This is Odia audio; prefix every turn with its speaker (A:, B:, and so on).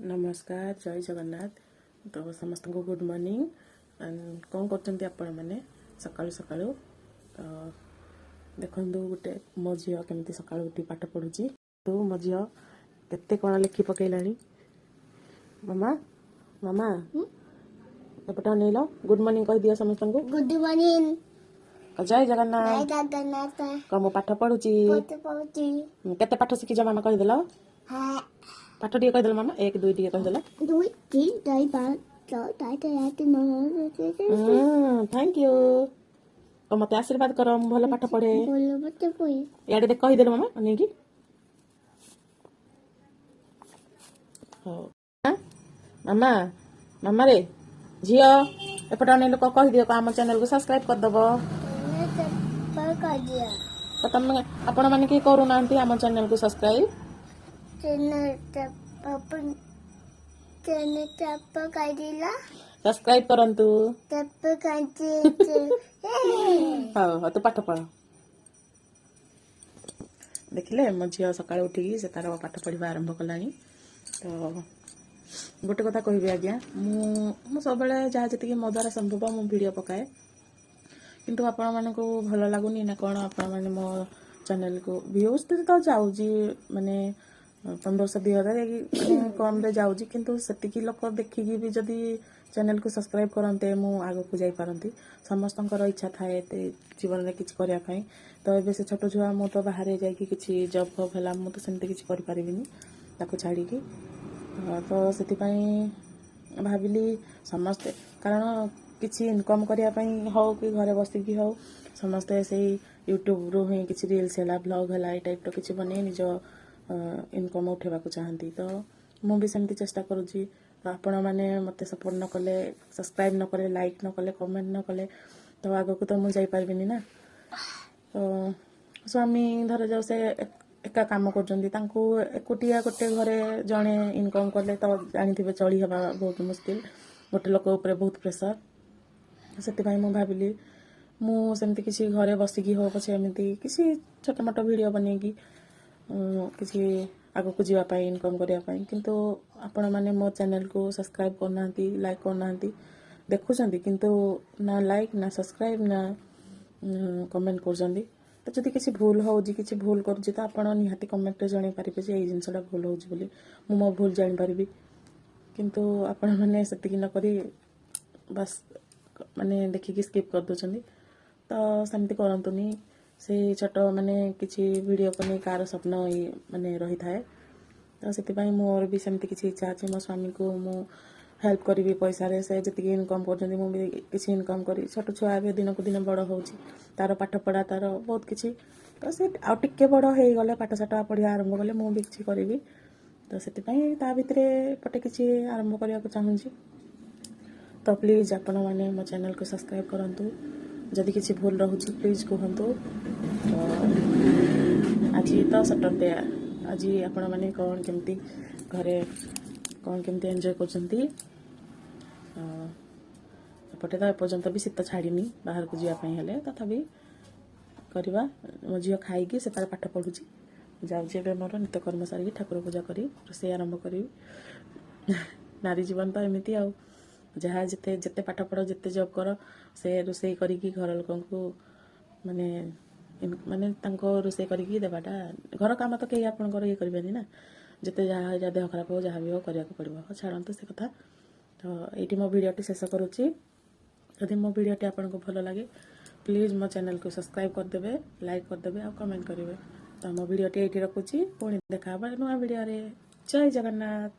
A: ନମସ୍କାର, ଜୟ ଜଗନ୍ନାଥ। ତ ସମସ୍ତଙ୍କୁ ଗୁଡ଼୍ ମର୍ଣ୍ଣିଂ। କ'ଣ କରୁଛନ୍ତି ଆପଣମାନେ ସକାଳୁ ସକାଳୁ? ତ ଦେଖନ୍ତୁ, ଗୋଟେ ମୋ ଝିଅ କେମିତି ସକାଳୁ ଉଠି ପାଠ ପଢ଼ୁଛି। ତ ମୋ ଝିଅ କେତେ କ'ଣ ଲେଖି ପକେଇଲାଣି। ମାମା, ମାମା, ଏପଟେ ଅନେଇଲ, ଗୁଡ଼୍ ମର୍ଣ୍ଣିଂ କହିଦିଅ ସମସ୍ତଙ୍କୁ।
B: Good morning.
A: ଜୟ ଜଗନ୍ନାଥ।
B: ଜୟ ଜଗନ୍ନାଥ।
A: କହ, ମୁଁ ପାଠ ପଢୁଛି।
B: ପାଠ ପଢୁଛି।
A: କେତେ ପାଠ ଶିଖିଛ ମାମା, କହିଦେଲ।
B: ହଁ।
A: ପାଠ ଟିକେ କହିଦେଲ ମାମା, ଏକ ଦୁଇ ଟିକେ କହିଦେଲ।
B: 2, 3, 4, 5, 6, 7, 8, 9, 10।
A: Thank you. ତ ମତେ ଆଶୀର୍ବାଦ କର, ମୁଁ ଭଲ ପାଠ ପଢେ।
B: ଭଲ ପାଠ ପଢେ।
A: ଇଆଡ଼େ ଦେଖ, କହିଦେଲୁ ମାମା ଅନେଇକି। ହଉ ମାମା, ମାମାରେ ଝିଅ, ଏପଟେ ଅନେଇଲୁ, କହିଦିଅ, ଆମ ଚ୍ୟାନେଲକୁ ସବସ୍କ୍ରାଇବ କରିଦବ।
B: କହିଦିଅ।
A: ତ ତମେ ଆପଣମାନେ କେହି କରୁନାହାନ୍ତି ଆମ ଚ୍ୟାନେଲକୁ ସବସ୍କ୍ରାଇବ।
B: ଚ୍ୟାନେଲ ଚାପ କହିଦିଲା।
A: ସବସ୍କ୍ରାଇବ କରନ୍ତୁ।
B: ଚାପ କାଞ୍ଚି।
A: ହଉ ହଉ, ତୁ ପାଠ ପଢ। ଦେଖିଲେ, ମୋ ଝିଅ ସକାଳୁ ଉଠିକି ସେ ତାର ପାଠ ପଢିବା ଆରମ୍ଭ କଲାଣି। ତ ଗୋଟେ କଥା କହିବି ଆଜ୍ଞା, ମୁଁ ମୁଁ ସବୁବେଳେ ଯାହା ଯେତିକି ମୋ ଦ୍ୱାରା ସମ୍ଭବ ମୁଁ ଭିଡ଼ିଓ ପକାଏ, କିନ୍ତୁ ଆପଣମାନଙ୍କୁ ଭଲ ଲାଗୁନି ନା କ'ଣ? ଆପଣମାନେ ମୋ ଚ୍ୟାନେଲକୁ ଭିଉଜ୍ ତ ଯାଉଛି, ମାନେ 1500, 2000 ମାନେ କମ୍ରେ ଯାଉଛି, କିନ୍ତୁ ସେତିକି ଲୋକ ଦେଖିକି ବି ଯଦି ଚ୍ୟାନେଲକୁ ସବସ୍କ୍ରାଇବ କରନ୍ତେ, ମୁଁ ଆଗକୁ ଯାଇପାରନ୍ତି। ସମସ୍ତଙ୍କର ଇଚ୍ଛା ଥାଏ ଏତେ ଜୀବନରେ କିଛି କରିବା ପାଇଁ। ତ ଏବେ ସେ ଛୋଟ ଛୁଆ, ମୁଁ ତ ବାହାରେ ଯାଇକି କିଛି ଜବ୍ ଫବ୍ ହେଲା, ମୁଁ ତ ସେମିତି କିଛି କରିପାରିବିନି ତାକୁ ଛାଡ଼ିକି। ତ ସେଥିପାଇଁ ଭାବିଲି ସମସ୍ତେ, କାରଣ କିଛି ଇନକମ୍ କରିବା ପାଇଁ ହଉ କି ଘରେ ବସିକି ହଉ, ସମସ୍ତେ ସେଇ ୟୁଟ୍ୟୁବରୁ ହିଁ କିଛି ରିଲ୍ସ ହେଲା, ବ୍ଲଗ୍ ହେଲା, ଏଇ ଟାଇପ୍ର କିଛି ବନେଇ ନିଜ ଇନକମ୍ ଉଠେଇବାକୁ ଚାହାନ୍ତି। ତ ମୁଁ ବି ସେମିତି ଚେଷ୍ଟା କରୁଛି। ତ ଆପଣମାନେ ମୋତେ ସପୋର୍ଟ ନ କଲେ, ସବସ୍କ୍ରାଇବ୍ ନ କଲେ, ଲାଇକ୍ ନ କଲେ, କମେଣ୍ଟ ନ କଲେ, ତ ଆଗକୁ ତ ମୁଁ ଯାଇପାରିବିନି ନା। ତ ସ୍ୱାମୀ ଧରାଯାଉ ସେ ଏକା କାମ କରୁଛନ୍ତି, ତାଙ୍କୁ ଏକୁଟିଆ ଗୋଟେ ଘରେ ଜଣେ ଇନକମ୍ କଲେ ତ ଜାଣିଥିବେ, ଚଳି ହେବା ବହୁତ ମୁସ୍କିଲ, ଗୋଟେ ଲୋକ ଉପରେ ବହୁତ ପ୍ରେସର। ସେଥିପାଇଁ ମୁଁ ଭାବିଲି ମୁଁ ସେମିତି କିଛି ଘରେ ବସିକି ହଉ ପଛେ, ଏମିତି କିଛି ଛୋଟ ମୋଟ ଭିଡ଼ିଓ ବନେଇକି କିଛି ଆଗକୁ ଯିବା ପାଇଁ, ଇନକମ୍ କରିବା ପାଇଁ। କିନ୍ତୁ ଆପଣମାନେ ମୋ ଚ୍ୟାନେଲକୁ ସବସ୍କ୍ରାଇବ୍ କରୁନାହାନ୍ତି, ଲାଇକ୍ କରୁନାହାନ୍ତି। ଦେଖୁଛନ୍ତି କିନ୍ତୁ ନା ଲାଇକ୍, ନା ସବସ୍କ୍ରାଇବ୍, ନା କମେଣ୍ଟ କରୁଛନ୍ତି। ତ ଯଦି କିଛି ଭୁଲ ହେଉଛି, କିଛି ଭୁଲ କରୁଛି, ତ ଆପଣ ନିହାତି କମେଣ୍ଟରେ ଜଣାଇ ପାରିବେ ଯେ ଏଇ ଜିନିଷଟା ଭୁଲ ହେଉଛି ବୋଲି, ମୁଁ ମୋ ଭୁଲ ଜାଣିପାରିବି। କିନ୍ତୁ ଆପଣମାନେ ସେତିକି ନ କରି ବାସ୍ ମାନେ ଦେଖିକି ସ୍କିପ୍ କରିଦେଉଛନ୍ତି। ତ ସେମିତି କରନ୍ତୁନି। ସେଇ ଛୋଟ ମାନେ କିଛି ଭିଡ଼ିଓକୁ ନେଇ କାହାର ସ୍ୱପ୍ନ ମାନେ ରହିଥାଏ। ତ ସେଥିପାଇଁ ମୋର ବି ସେମିତି କିଛି ଇଚ୍ଛା ଅଛି, ମୋ ସ୍ୱାମୀକୁ ମୁଁ ହେଲ୍ପ କରିବି ପଇସାରେ। ସେ ଯେତିକି ଇନକମ୍ କରୁଛନ୍ତି, ମୁଁ ବି କିଛି ଇନକମ୍ କରି। ଛୋଟ ଛୁଆ ଏବେ ଦିନକୁ ଦିନ ବଡ଼ ହେଉଛି, ତାର ପାଠ ପଢ଼ା, ତାର ବହୁତ କିଛି। ତ ସେ ଆଉ ଟିକେ ବଡ଼ ହେଇଗଲେ, ପାଠ ସାଠ ପଢ଼ିବା ଆରମ୍ଭ କଲେ, ମୁଁ ବି କିଛି କରିବି। ତ ସେଥିପାଇଁ ତା ଭିତରେ ଏପଟେ କିଛି ଆରମ୍ଭ କରିବାକୁ ଚାହୁଁଛି। ତ ପ୍ଲିଜ୍ ଆପଣମାନେ ମୋ ଚ୍ୟାନେଲକୁ ସବସ୍କ୍ରାଇବ୍ କରନ୍ତୁ। ଯଦି କିଛି ଭୁଲ ରହୁଛି, ପ୍ଲିଜ୍ କୁହନ୍ତୁ। ତ ଆଜି ତ ସଟରଡେ, ଆଜି ଆପଣମାନେ କ'ଣ କେମିତି ଘରେ କ'ଣ କେମିତି ଏନ୍ଜୟ କରୁଛନ୍ତି? ଏପଟେ ତ ଏପର୍ଯ୍ୟନ୍ତ ବି ଶୀତ ଛାଡ଼ିନି ବାହାରକୁ ଯିବା ପାଇଁ ହେଲେ, ତଥାପି କରିବା। ମୋ ଝିଅ ଖାଇକି ସେ ତାର ପାଠ ପଢ଼ୁଛି। ଯାଉଛି ଏବେ ମୋର ନିତ୍ୟକର୍ମ ସାରିକି ଠାକୁର ପୂଜା କରି ରୋଷେଇ ଆରମ୍ଭ କରିବି। ନାରୀ ଜୀବନ ତ ଏମିତି ଆଉ, ଯାହା ଯେତେ ଯେତେ ପାଠ ପଢ଼, ଯେତେ ଜବ୍ କର, ସେ ରୋଷେଇ କରିକି ଘର ଲୋକଙ୍କୁ ମାନେ ମାନେ ତାଙ୍କ ରୋଷେଇ କରିକି ଦେବାଟା, ଘର କାମ ତ କେହି ଆପଣଙ୍କର ଇଏ କରିବେନି ନା। ଯେତେ ଯାହା ଯାହା ଦେହ ଖରାପ ହଉ, ଯାହା ବି ହଉ, କରିବାକୁ ପଡ଼ିବ। ହଉ, ଛାଡ଼ନ୍ତୁ ସେ କଥା। ତ ଏଇଠି ମୋ ଭିଡ଼ିଓଟି ଶେଷ କରୁଛି। ଯଦି ମୋ ଭିଡ଼ିଓଟି ଆପଣଙ୍କୁ ଭଲ ଲାଗେ, ପ୍ଲିଜ୍ ମୋ ଚ୍ୟାନେଲକୁ ସବସ୍କ୍ରାଇବ୍ କରିଦେବେ, ଲାଇକ୍ କରିଦେବେ ଆଉ କମେଣ୍ଟ କରିବେ। ତ ମୋ ଭିଡ଼ିଓଟି ଏଇଠି ରଖୁଛି। ପୁଣି ଦେଖା ହେବ ନୂଆ ଭିଡ଼ିଓରେ। ଜୟ ଜଗନ୍ନାଥ।